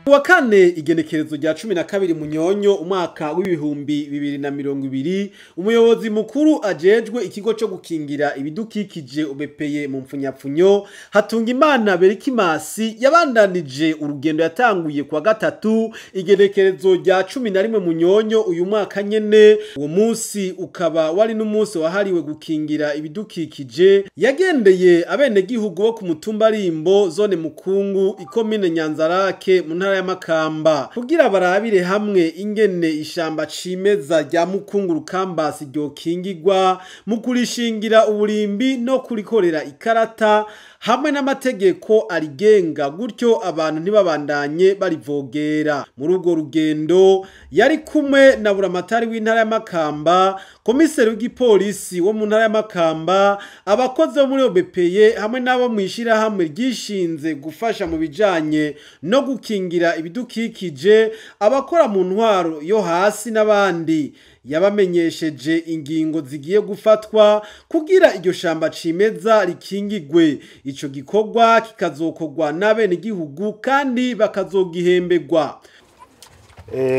Kuwa kane igenekerezo rya 12 Munyonyo umwaka w'2020, umuyobozi mukuru ajejwe ikigo cyo gukingira ibidukikije OBPE mu mfunyapfunyo, Hatungimana Berikimasi, yabandanije urugendo yatanguye kuwa gatatu igenekerezo rya 11 Munyonyo uyu mwaka nyene. Uwo munsi ukaba wari n'umunsi wahariwe gukingira ibidukikije. Yagendeye abenegihugu bo ku mutumba Rimbo, zone Mukungu, ikomine Nyanzarake, mu ntara ya Makamba, kugira barabire hamwe ingene ishamba cimeza rya Mukungu Rukambasi ryokingirwa mu kurishingira uburimbi no kurikorera ikarata hamwe n'amategeko arigenga, gutyo abantu ntibabandanye barivogera. Muri urwo rugendo yari kumwe na buramatari w'intara ya Makamba, komiseri w'igipolisi wo mu ntara ya Makamba, abakozi bo muri OBPE hamwe n'abo mw'ishirahamwe ryishinze gufasha mu bijanye no gukingira ibidukikije, abakora mu ntwaro yo hasi n'abandi. Yabamenyesheje ingingo zigiye gufatwa kugira iryo shamba cimeza rikingigwe. Ico gikorwa kikazokorwa n'abenegihugu kandi bakazogihemberwa.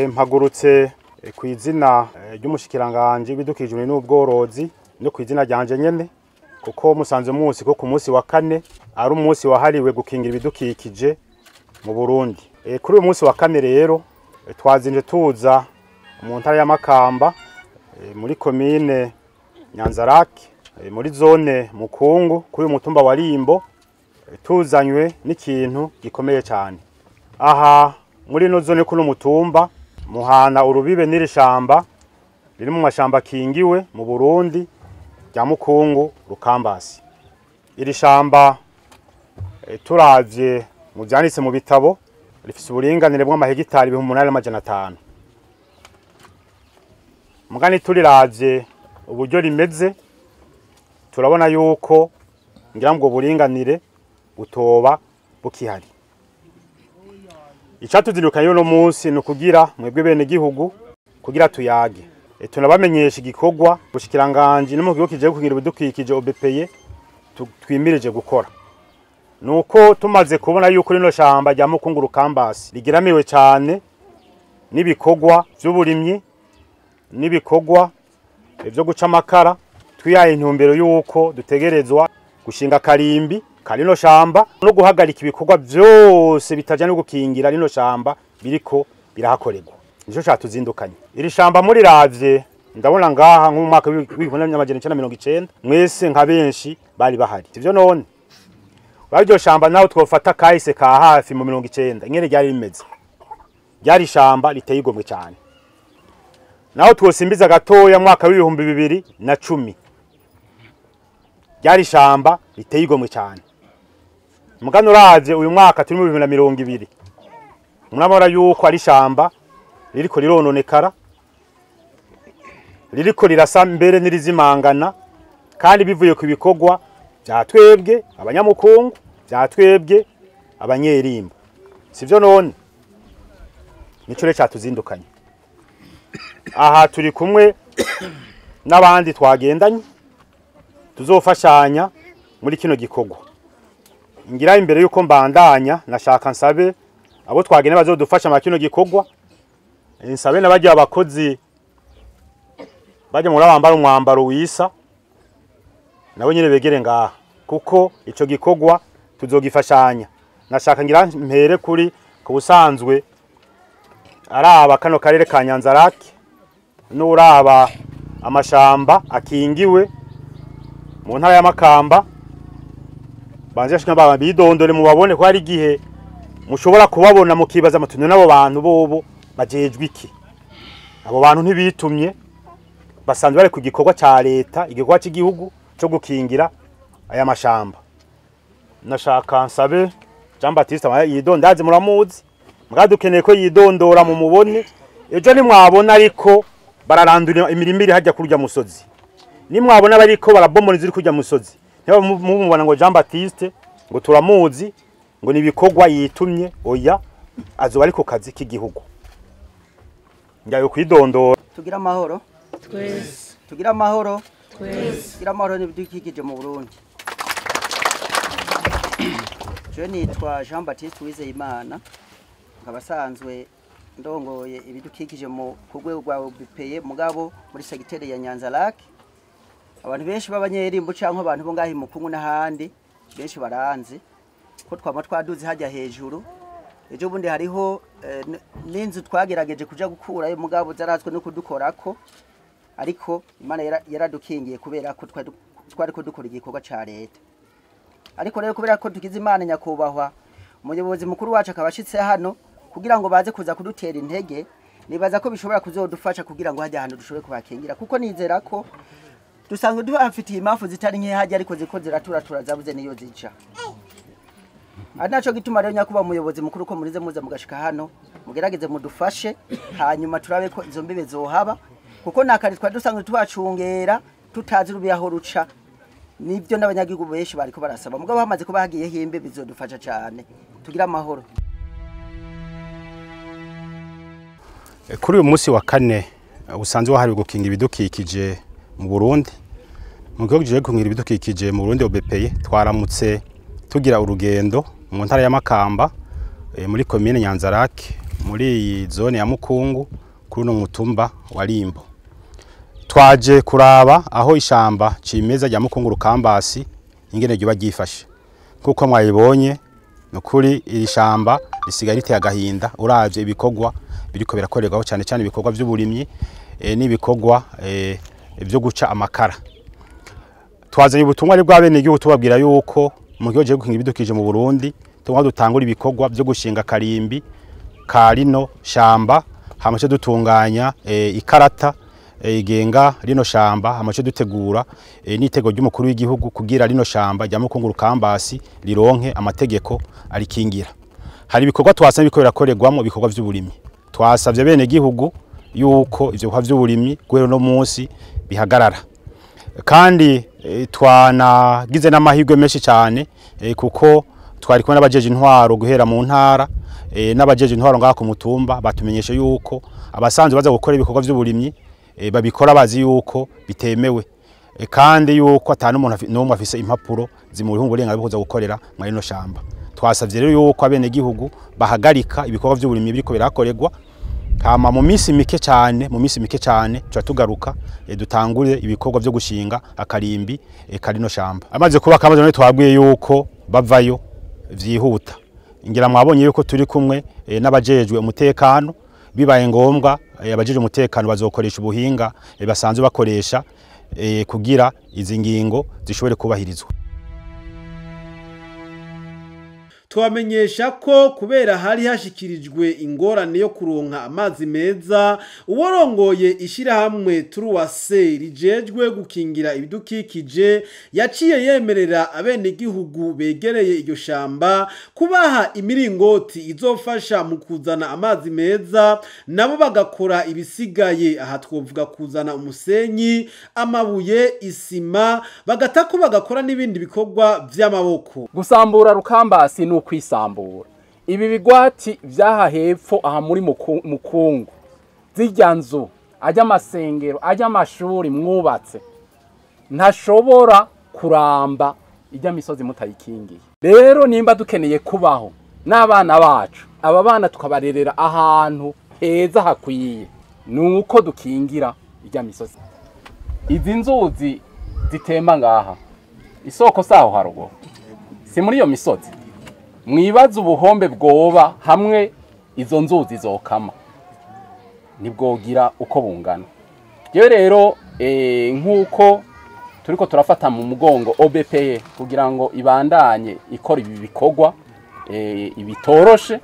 Mpagurutse ku izina ry'umushikiranganje w'ibidukikije n'ubworozi no ku izina ryanje nyene, kuko musanze munsi ko ku munsi wa kane ari umunsi wahariwe gukingira ibidukikije mu Burundi. Kuri uyu munsi wa kane rero twazinje tuza mu ntara ya Makamba, muri komine Nyanzarake, muri zone Mukungu, kuri uyu mutumba wa Rimbo, tuzanywe n'ikintu gikomeye cyane. Aha muri ino zone kuno mutumba muhana urubibe n'iri shamba riri mu mashamba akingiwe mu Burundi rya Mukungu Rukambasi. Iri shamba turavye mu vyanditse mu bitabo rifise uburinganire bw'amahegitari 8500. Mugani turiravye uburyo rimeze, turabona yuko ngira ngo buringanire butoba bukihari. Icatuzindukanye uno munsi ni ukugira mwebwe bene gihugu kugira tuyage. Tunabamenyesha igikorwa bushikiranganje no mu kigo kije kugira ibidukikije OBPE twimirije gukora. Nuko tumaze kubona yuko rino shamba rya Mukungu Rukambasi rigiramiwe cyane n'ibikorwa by'uburimyi n'ibikorwa byo guca amakara, twiyaye intumbero yuko dutegerezwa gushinga karimbi karino shamba no guhagarika ibikorwa byose bitaje no gukingira rino shamba biriko birahakorerwa. Nico catuzindukanye. Iri shamba muri ravye ndabona ngaha nko mu mwaka w'1990 mwese nka benshi bari bahari. Sivyo none? Baryo shamba naho twofata kahise ka hafi mu 90 ingene ryari rimeze. Ryari shamba riteye igomwe cyane. Naho twosimbiza gatoya mwaka w'2010 ryari shamba riteye igomwe cyane. Mugano uravye uyu mwaka turi mu 2020 murabona yuko ari shamba ririko rirononekara, ririko rirasa mbere nirizimangana, kandi bivuye ku bikorwa bya twebwe abanyamukungu, bya twebwe abanyerimbo. Sivyo none? Nico rero catuzindukanye. Aha turi kumwe n'abandi twagendanye tuzofashanya muri kino gikorwa. Ngira imbere yuko mbandanya nashaka nsabe abo twagenda bazodufasha muri kino gikorwa, nsabe n'abajya abakozi bajya muri abambara umwambaro wisa nabo nyene begere ngaha, kuko ico gikorwa tuzogifashanya. Nashaka ngira mpere kuri kubusanzwe araba kano karere ka Nyanzarake n'uraba amashamba akingiwe mu ntara ya Makamba, banze shika baba bidondore mubabone ko hari gihe mushobora kubabona mukibaza amatunyo nabo bantu bobo bajejwe iki. Abo bantu ntibitumye, basanzwe bari ku gikorwa ca leta, igikorwa cy'igihugu cyo gukingira aya mashamba. Nashaka nsabe Jean Baptiste yidondaze, muramuzi mwadukeneye ko yidondora mu mubone. Ejo nimwabona ariko bararandura imirimo iri hajya kurya musozi, nimwabona bariko barabomora inzu iri kurya musozi, ntibamubona ngo Jean Baptiste ngo turamuzi ngo nibikorwa yitumye, oya, azoba ari ku kazi k'igihugu. Njyayo kwidondora. Tugira amahoro twese, tugira amahoro twese, tugira amahoro n'ibidukikije mu Burundi. Je nitwa Jean Baptiste Uwizeyimana, Akaba asanzwe ndongoye ibidukikije mu ku rwego rwa OBPE, mugabo muri segiteri ya Nyanza Lac. Abantu benshi b'abanyerimbo canke abantu bo ngahi Mukungu n'ahandi benshi baranzi ko twama twaduze hajya hejuru. Ejo bundi hariho n'inzu twagerageje kuja gukurayo, mugabo zarazwe no kudukorako, ariko Imana yaradukingiye kubera ko twari ko dukora igikorwa ca leta. Ariko rero kubera ko tugize Imana, nyakubahwa umuyobozi mukuru wacu akaba ashitse hano kugira ngo baze kuza kudutera intege, nibaza ko bishobora kuzodufasha kugira ngo hajya ahantu dushobore kubakingira, kuko nizera ko dusanzwe duhafitiye impamvu zitari nke hajya, ariko ziko ziraturatura zabuze niyo zica. Ari naco gituma rero, nyakuba umuyobozi mukuru, ko murize muza mugashika hano, mugerageze mudufashe, hanyuma turabe ko izo mbibe zohaba, kuko nakare twari dusanzwe tubacungera tutazi rubi aho ruca. Nibyo n'abanyagihugu benshi bariko barasaba, mugabo hamaze kuba hagiye himbe bizodufasha cyane. Tugira amahoro. Kuri uyu munsi wa kane usanzwe wahariwe gukinga ibidukikije mu Burundi, mu gihugu kigiye gukingira ibidukikije mu Burundi OBPE, twaramutse tugira urugendo mu ntara ya Makamba, muri komine Nyanzarake, muri iyi zone ya Mukungu, kuri uno mutumba wa Rimbo. Twaje kuraba aho ishamba cimeza rya Mukungu Rukambasi ingene ryoba ryifashe. Kuko mwayibonye, nukuri iri shamba risigaye riteye agahinda uravye ibikorwa biriko birakorerwaho, cyane cyane ibikorwa by'uburimyi n'ibikorwa byo guca amakara. Twazanye ubutumwa ari bwa bene igihugu, tubabwira yuko mu gihugu gukinga ibidukikije mu Burundi tugomba dutangura ibikorwa byo gushinga karimbi ka rino shamba, hama dutunganya ikarata igenga rino shamba, hama dutegura n'itego ry'umukuru w'igihugu kugira rino shamba rya Mukungu Rukambasi rironke amategeko arikingira. Hari ibikorwa twasabye biriko birakorerwamo, ibikorwa by'uburimyi. Twasabye bene gihugu yuko ivyo bikorwa by'uburimyi guhera no munsi bihagarara, kandi twanagize n'amahirwe menshi cyane kuko twari kumwe n'abajeje intwaro guhera mu ntara n'abajeje intwaro ngaha ku mutumba, batumenyesha yuko abasanzwe baza gukora ibikorwa by'uburimyi babikora bazi yuko bitemewe, kandi yuko ata n'umuntu n'umwe afise impapuro zimuha uburenganzira bwo kuza gukorera muri rino shamba. Twasavye rero yuko abene gihugu bahagarika ibikorwa by'uburimyi biriko birakorerwa, hama mu minsi mike cyane, mu minsi mike cyane tuba tugaruka dutangure ibikorwa byo gushinga akarimbi karino shamba. Amaze kuba kamaze none twabwiye yuko bavayo vyihuta. Ngira mwabonye yuko turi kumwe n'abajejwe umutekano, bibaye ngombwa abajejwe umutekano bazokoresha ubuhinga basanzwe bakoresha kugira izi ngingo zishobore kubahirizwa. Twamenyesha ko kubera hari hashikirijwe ingorane yo kuronka amazi meza, uworongoye ishirahamwe Truwase rijejwe gukingira ibidukikije yaciye yemerera abenegihugu begereye iryo shamba kubaha imiringoti izofasha mu kuzana amazi meza, nabo bagakora ibisigaye. Aha twovuga kuzana umusenyi, amabuye, isima, bagatako bagakora n'ibindi bikorwa vy'amaboko. Gusambura Rukambasi ni ukwisambura. Ibi bigwati vyaha hepfo aha muri Mukungu, zirya nzu, ajya amasengero, ajya amashuri mwubatse, ntashobora kuramba ijya misozi mutayikingiye. Rero nimba dukeneye kubaho n'abana bacu, aba bana tukabarerera ahantu heza hakwiye, nuko dukingira ijya misozi. Izi nzuzi zitemba ngaha, isoko saho haruguru, si muri iyo misozi. Mwibaze ubuhombe bwoba hamwe izo nzuzi zokama, nibwogira uko bungana. Jewe rero nkuko turiko turafata mu mugongo OBPE kugira ngo ibandanye ikora ibi bikorwa ibitoroshe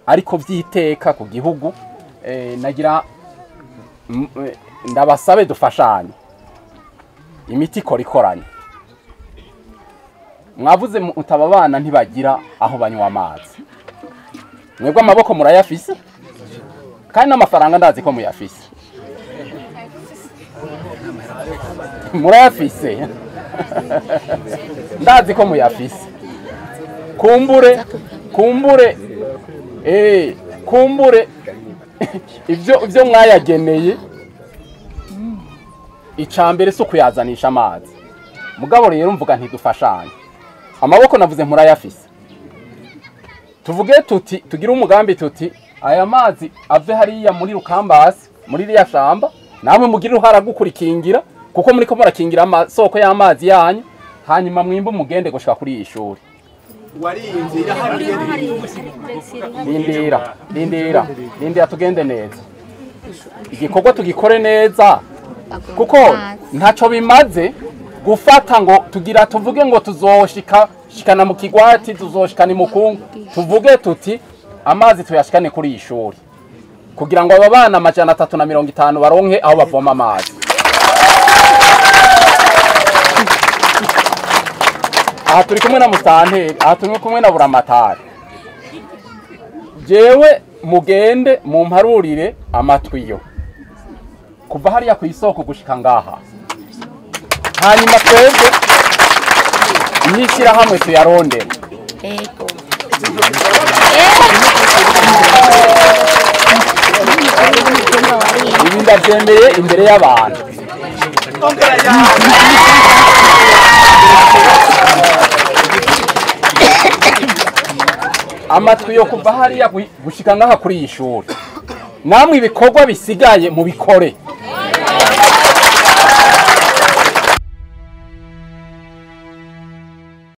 ariko vyiteka ku gihugu, nagira ndabasabe dufashanye. Imiti ikora ikoranye. Mwavuze mutaba abana ntibagira aho banywa amazi. Mwebwe amaboko murayafise, kandi n'amafaranga ndazi ko muyafise. Murayafise, ndazi ko muyafise. Kumbure, kumbure, kumbure ivyo mwayageneye. Icambere so kuyazanisha amazi. Mugabo rero mvuga ntidufashanye. Amaboko navuze murayafise. Tuvuge tuti tugire umugambi tuti Aya mazi ave hariya muri Rukambasi, muri riya shamba, namwe mugire uruhara gukurikingira, kuko muri ko murakingira amasoko y'amazi yanyu, hanyuma mwimbe mugende gushika kuri iyi shuri. Lindira, lindira, lindira tugende neza. Igikorwa tugikore neza, kuko ntaco bimaze gufata ngo tugira tuvuge ngo tuzoshika shikana mu kigwati, tuzoshikana imukungu, tuvuge tuti amazi tuyashikane kuri iyi shuri kugira ngo aba bana 350 baronke aho bavoma amazi. Aha turi kumwe na mustanteri, aha turi kumwe na buramatari. Jewe mugende mumparurire amatwiyo kuva hariya ku isoko gushika ngaha, hanyuma twebwe n'ishyirahamwe tuyarondera. Ego. Ibi ndabyemeye imbere y'abantu. Amatwi yo kuva hariya gushika ngaha kuri iyi shuri, namwe ibikorwa bisigaye mubikore.